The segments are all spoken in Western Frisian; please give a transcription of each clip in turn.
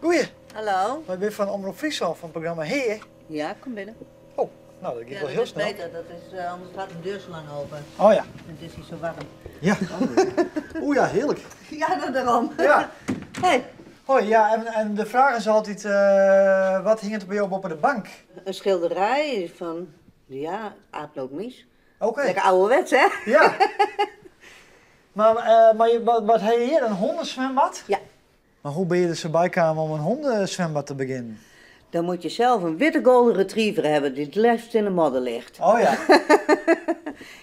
Goeie. Hallo. Wy binne fan Omrop Fryslân fan it programma Hea. Ja, kom binnen. Oh, no dat giet Ja, wol dat hiel is snel. beter. Dat is, anders gaat de deur zo lang open. Oh ja. Het is hier zo warm. Ja. Oeh ja, hearlik. Ja, dat daarom. Ja. Hey. Hoi, ja, en de fraach is altyd, wat hinget by jo boppe de bank? Een schilderij van, ja, Aap Loopt Mies. Oké. Lekker ouderwets, hè? Ja. Mar, mar wat ha je hjir, in hondeswimbad? Ja. Mar hoe binne je der sa by kaam om in hondeswimbad te begjinnen? Dan moet je zelf een witte golden retriever hebben die het liefst in de modder ligt. Oh ja.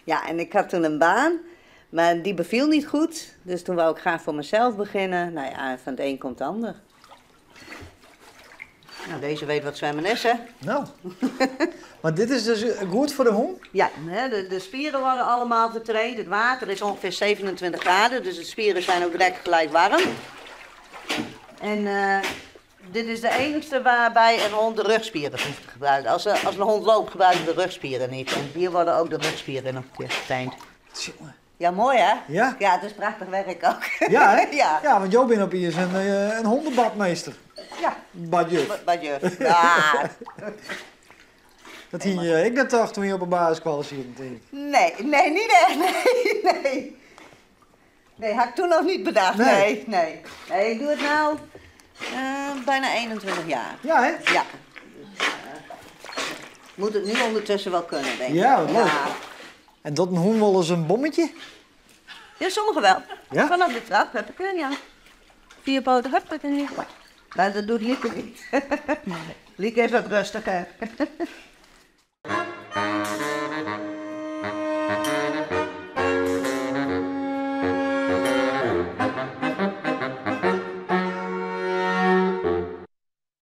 Ja, en ik had toen een baan, maar die beviel niet goed. Dus toen wou ik graag voor mezelf beginnen. Nou ja, van het een komt het ander. Nou, deze weet wat zwemmen is, hè? Nou. Maar dit is dus goed foar de hûn? Ja, hè, de spieren worden allemaal getraind. Het water is ongeveer 27 graden, dus de spieren zijn ook direct gelijk warm. En dit is de enigste waarbij een hond de rugspieren hoeft te gebruiken. Als een hond loopt, gebruiken de rugspieren niet. En hier worden ook de rugspieren nog een keer getraind. Tjonge. Ja, mooi hè? Ja. Ja, het is prachtig werk ook. Ja, hè? Ja. Ja, want jo binne opiens in hondebadmeester. Ja. Badjuf. Badjuf. Ja. Dat hie ik net tocht toen je op de basisskoalle siet, tink ik. Nee, nee, niet echt. Nee, nee. Nee, had ik toen nog niet bedacht. Nee. Nee, nee. Nee, ik doe het nou bijna 21 jaar. Ja, hè? Ja. Dus moet het nu ondertussen wel kunnen, denk ik. Ja, wat leuk. Ja. En docht in hûn wolris in bommetje? Ja, sommigen wel. Ja? Vanaf de trap heb ik een, ja. 4 poten, hup, en niet. Maar dat doet Lieke niet. Lieke is wat rustiger.